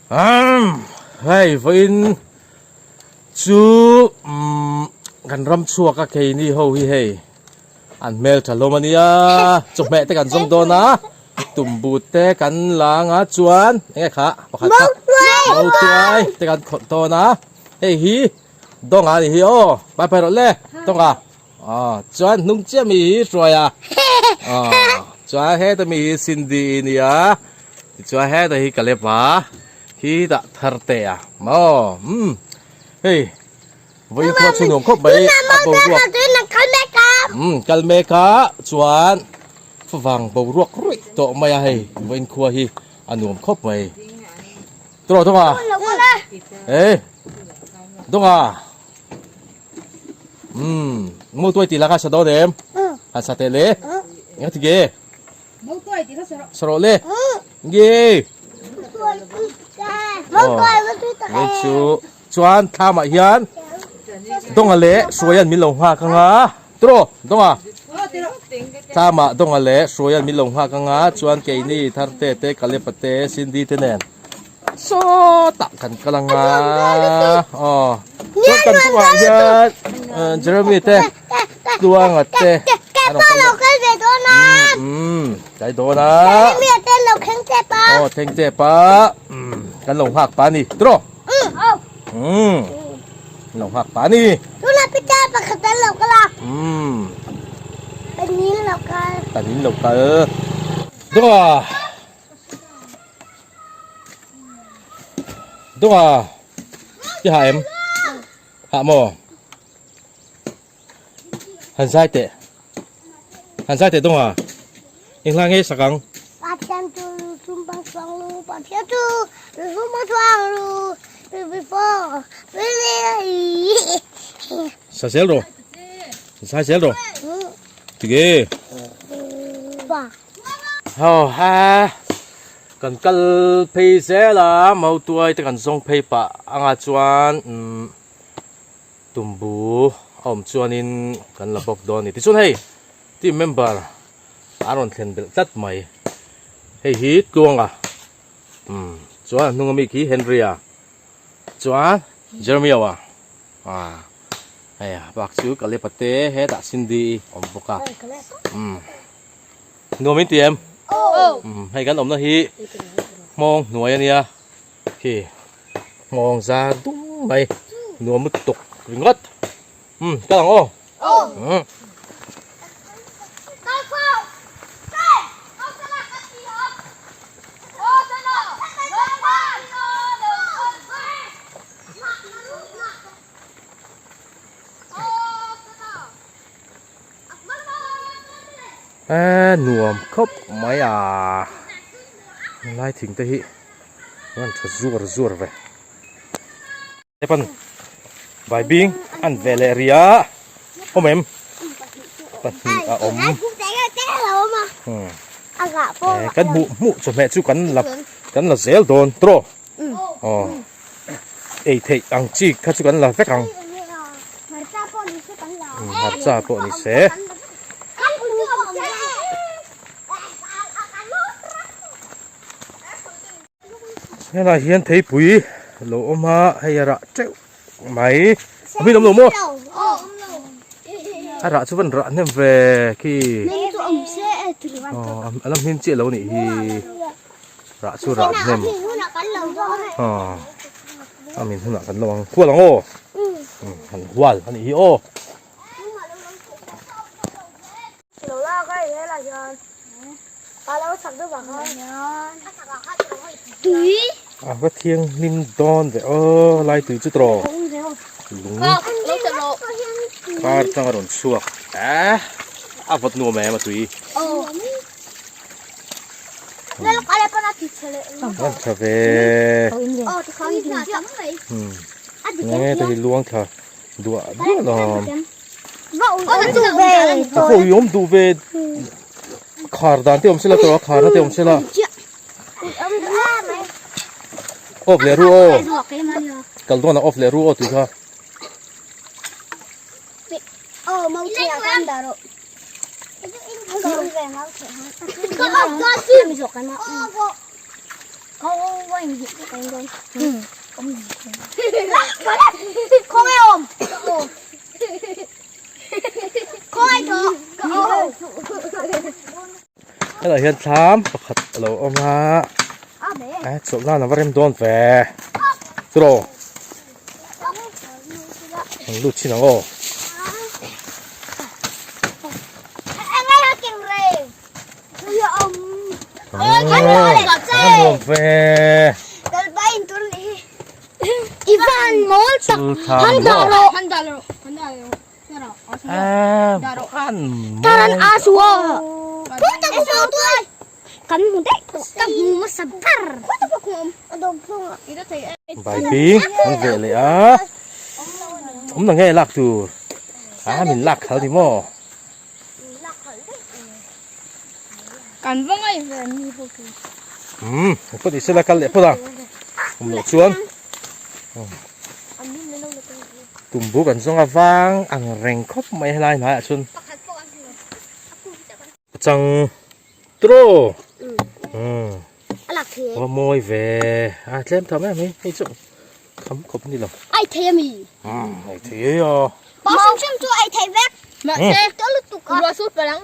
Umm hei vawiin chu umm kan ram chhuak a keini ho hi hei an hmel tha hlawm a nia chawhmeh te kan zawng dawn a tumbu te kan la anga chuan eng nge kha pakhat kha mautuai te kan khawrh dawn a hei hi dawnga a ni hi aw pai pai rawh le dawnga. Aw chuan hnung chiah mi hi hruai a aw chuan heta mi hi Cindy i nia tichuan heta hi Caleb a hi dah thar te a maw umm hei vawiin khua chu nuam khawp mai a boruak umm kal mek a chuan favang boruak ruih tawh mai a hei vawiin khua hi a nuam khawp mai tawh dawnga eh dawnga. Umm mu tuai tih la kha sa dawn em? Han sa teh le. Eng ti ge? Mu tuai tih kha sa rawh. Sa rawh le. Nge. Mu tuai mu tuai tak. Wei chu chuan thlamah hian Donga leh Hruaian min lo nghak anga. Tiraw Donga. Thlamah Donga leh Hruaian min lo nghak anga chuan keini Tharte te Kalepa te Cindy te nen. Sawtah kan kal ang a aw chuan kan chungah hian Jeremy te Tluanga te an rawn kal ve dawn a umm tlai dawn a Jeremy te lo thleng tep a aw thleng tep a umm kan lo nghak pa ni tiraw umm lo nghak pa ni tuna Peter pakhat an lo kal a umm panin lo kal panin lo kal dawnga. Dunga i hah em? Hah maw? Han zai teh. Han zai teh Dunga. Eng hla nge sak ang? Pathian chu luchung chuang lu, Pathian chu luchung chuang lu, before Sa zel rawh. Zai zel rawh. Tige. Haw ha kan kal phei zel a mautuai te kan zawng phei pah anga chuan umm tumbu a awm chuanin kan la bawk dawn a ni tichuan hei team member a rawn thlen belh tlat mai hei hi Tluanga umm chuan a hnung ami khi Henry-a chuan Jeremiah-a ah hei a bak chu Kalepa te hetah Cindy awm bawk a umm. Nuam in ti em? Umm hei kan awmna hi hmawng hnuai a nia khi hmawng zar dum mai nuam lutuk ringawt umm kal ang aw umm. Eee nuam khawp mai a helai thing te hi a rawn tha zuar zuar ve hepan baibing an ve leh rih a awm em pahnih a awm kan hmuh hmuh chawhmeh chu kan la kan la zel dawn tawh aw ei theih ang chi kha chu kan la vek ang hmarcha pawh ni se helai hian theipui lo awm a hei a rah teuh mai a hmin awm lo maw a rah chu van rah hnem ve khi aw a la hmin chiah lo a nih hi. Rah chu rah hnem. Aw. A min hunah kan lo ang. Hual ang aw. Han hual a nih hi aw. A va thianghlim dawn ve aw lai tui chu tawh. Lung kar tang a rawn chhuak. Eh a vawt nuam em a tui. An tha ve. Nge te hi luang thla duah duah lawm. Ka pawh i awm duh ve. Khar dan te awm sela tawh a khar na te awm sela. Off leh ru aw. Kal dawn ah off leh ru aw tih kha. Helai hian thlam pakhat a lo awm a a chawlh nan a va rem dawn ve tiraw an lut chin ang aw. Nuam ve. Baibing an veh leh a awm na nge lak tur a min lak khalh ni maw. Kan va ngaih ve an ni bawk e. Umm pawh ni sela kal leh phawt ang awm loh chuan tumbu kan zawng a vang ang reng khawp mai helai hnaiah chuan chang tiraw umm a va mawi ve a tlem tha mai mai hei chu Kham khawp ni lo. Ai thei ami. Umm ai thei e a. Pa hrim hrim chu ai thei vek. Mahse ruah sur palang.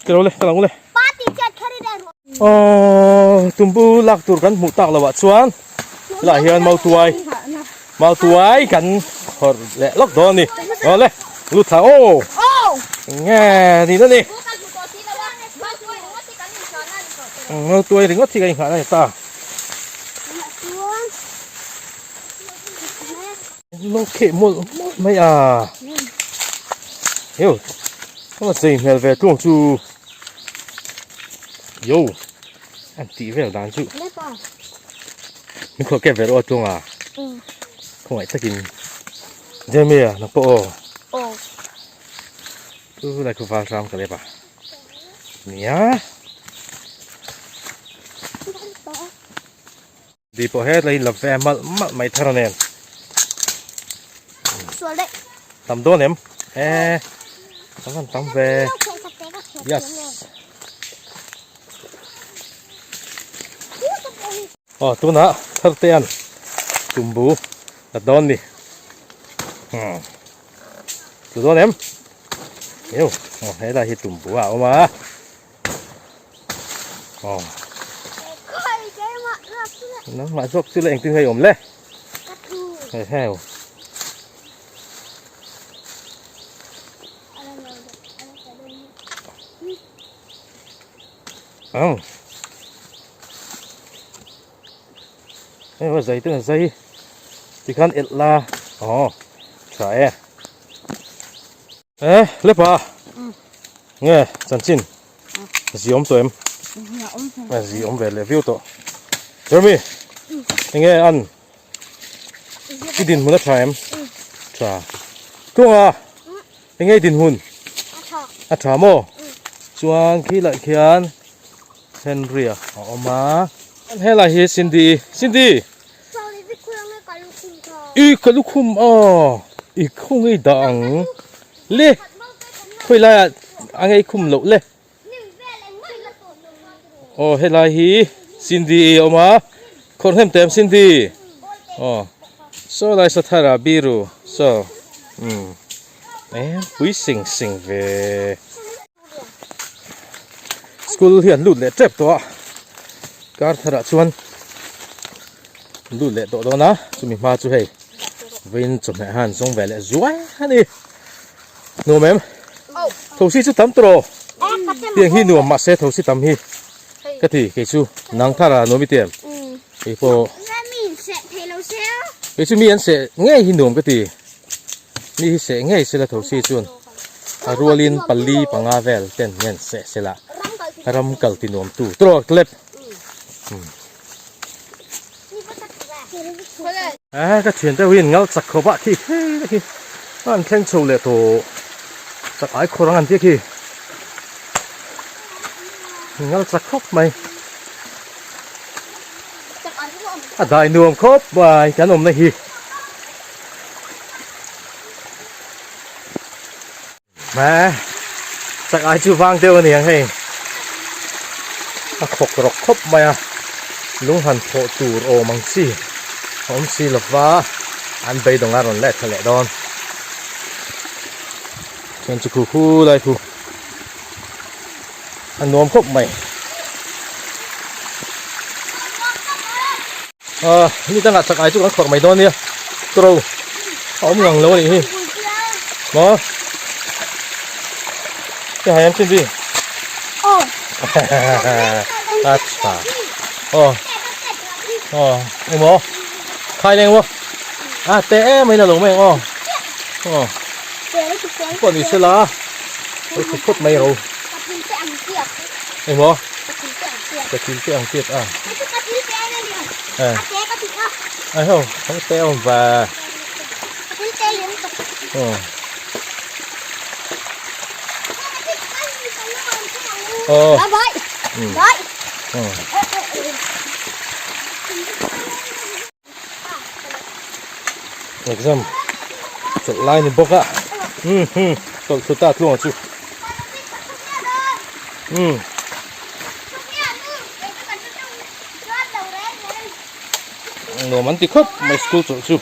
Ka lo le ka lo le. Pa ti chiat kher i dai ruah. Aww tumbu lak tur kan hmuh tak lo ah chuan lah hian mautuai mautuai kan khawrh leh lawk dawn a ni. Aw le lut thla aw. Nge ni na ni. Mautuai ringawt hi kan inghah na ni ta. Lo kheh mawlh mawlh mai a yo a chei hmel ve tlung chu yo an tih vel dan chu min khaw kep ve rawh a tlung a khawngaih takin Jamie a nang pawh aw chu lai khu val hram ka lep a nia. Di pawh hetlai in la ve malh malh mai thar nen. Tam dawn em? E tam kan tam ve. Yes. Aw tunah thar te an tumbu la dawn ni. Hmm. Tu dawn em? Eo, aw helai hi tumbu a awm a. Aw. Nangmah zawk chu le engtin nge i awm le? Hei heu. Ang. Hei va zai ten a zai. Tikhan elh la. Aw. Tha e. E lepa nge chanchin zi awm tawh em zi awm ve leh viau tawh Jeremy enge an i dinhmun a tha em tha tunga enge i dinhmun a tha maw chuan khi lah khian Henry a awm a helai hi Cindy Cindy I ka lukhum a i khaw ngei dah ang le khawi laiah a ngei khum loh le aw helai hi Cindy a awm a khawrh hnem teh Cindy aw saw lai saw thar ah biru saw umm eh pui sing sing ve school hi an lut leh tep tawh a kar thar ah chuan lut leh tawh dawn a chumi hma chu hei vawiin chawhmeh han zawng ve leh zuai a ni nuam em thosi chu tam tawh tiang hi nuam mahse thosi tam hi ka ti kei chu nang thar a nuam i ti em kei pawh kei chu mi an seh ngei hi nuam ka ti. Mi hi seh ngei sela thosi chuan a rualin pali panga vel ten hian seh sela ram kal ti nuam tu tawk tlep a ka thian deuh hian ngal chak khawp a khi khi khi an thleng chho leh tawh chak ai khawr ang an tia khi ngal chak khawp mai a dai nuam khawp mai kan awmna hi. Meh chak ai chu vang deuh a ni ang hei a khawk rawk khawp mai a. Lung han thawh tur awm ang chi a awm si lo va, an beidawng a rawn let thla leh dawn. Chuan chu khu khu lai khu a nuam khawp mai. Ah, ni dangah chak ai chu kan khawrh mai dawn nia. Tro a awm ngang lo a nih hi. Maw? Cái hai em xin gì? Acha. Ồ. Ồ, em bố. Khai lên bố. À, té mấy là lỗ mày ồ. Ồ. Bọn này sẽ là. Ôi, khúc khúc mày rồi. Em bố. Cái chín cái ăn tiệt à. À. Ai không, không té ông và. Ồ. Ờ. Ừ. Ừ. Exam chawlh lai ni bawk a um hum chawlh thut a tluang chu um nuam an ti khawp mai school chawlh chu.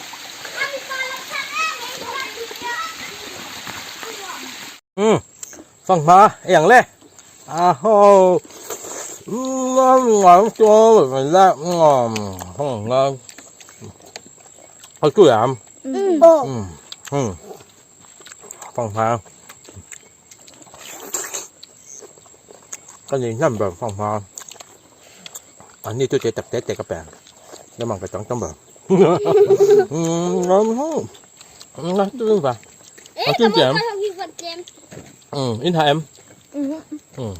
Um fanghma eng le a ho fanghma ka ni hnem ber fanghma an ni chu te tak te te ka pe lamang ka chang tam ber in hả em ừ ừ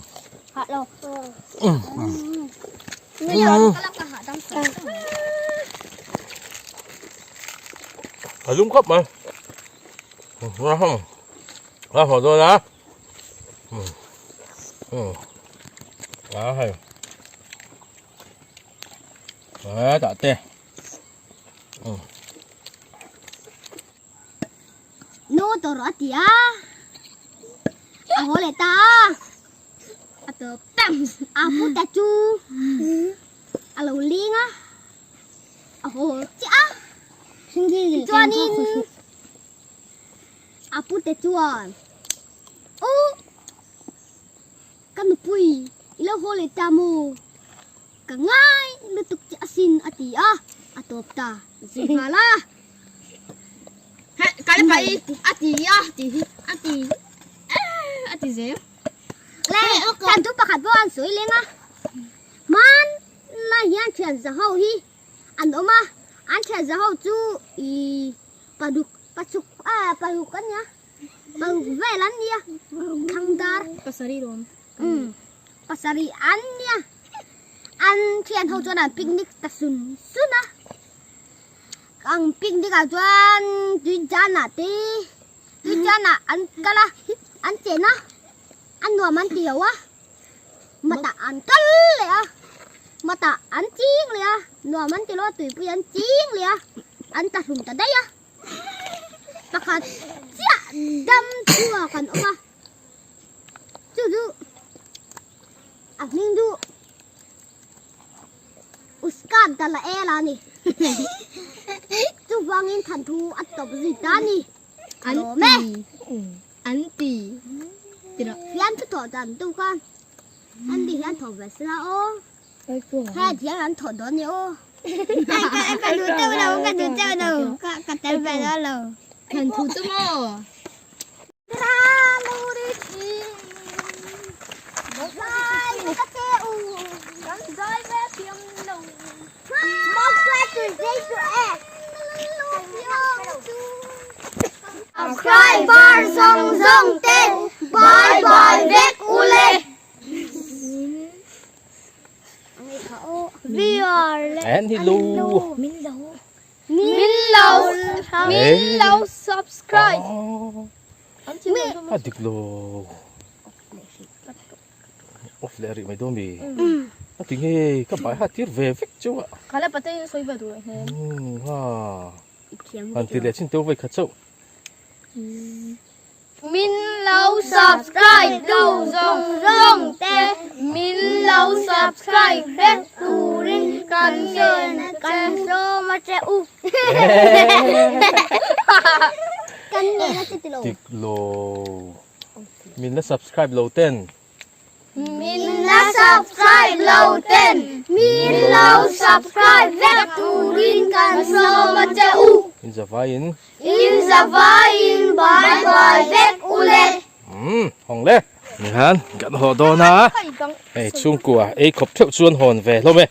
ở lung khắp mà ngon không ngon hổ rồi đó ừ ừ đó hay đấy tạ tê Nu tawh rawh a ti a, a haw leh ta a, a tawp a pu ta chu a lo ling a, a haw chiah a, tichuanin a pu te chuan aw ka nupui i lo haw leh ta maw? Ka ngai lutuk che asin a ti a, a tawp ta zui nghal a. Kal pai a ti a ti hi a ti a ti zel. Le tan chu pakhat pawh an sawi leng a, hman lai hian thian za ho hi an awm a, an thian za ho chu ih paruk pachuk a paruk a nia paruk vel an nia thangdar pasarih lawm. Umm pasarih an nia an thian ho chuan an picnic ta sun sun a ang picnic ah chuan tui chan ah te tui chan ah an kal a an chen a a nuam an ti lo a matah an kal leh a matah an ching leh a nuam an ti lo a tuipui an ching leh a an ta hlum ta daih a pakhat chiah dam chhuak an awm a. Chu chu a hming chu Uskar Dalael a ni. Chuvangin thanthu a tawp zui ta a ni. An Lawm e. ti. An ti. Tira. Fiam thu thawh dan tu khan an ti hian thawh ve sela aw. He thiam an thawh dawn ni aw. Ka duh teuh lo, ka duh teuh lo. Ka tel ve dawn lo. Thanthu chu maw? Subscriber zawng zawng te bye bye vek ule. En hi lu. Min lo min lo subscribe. A dik lo. Off leh a rih mai dawn mi. A ti nge ka bai ha tir ve vek cheu a. Khala patei in sawi ve duh he. Ha. Han ti leh chin teu vei khat chauh. Min lo subscribe lo zawng zawng te min lo subscribe vek turin ka. Kan ngen a che. Kan sawm a che u. Kan ngen a che ti lo. Dik lo. Min la subscribe lo ten. Min la subscribe lo ten. Min lo subscribe vek turin kan sawm a che u. In zavaiin. In zavaiin bye bye vek u le. Umm hawng le. Ni khan kan haw dawn a. Hei chhungkua ei khawp theuh chuan hawn ve hlawm e.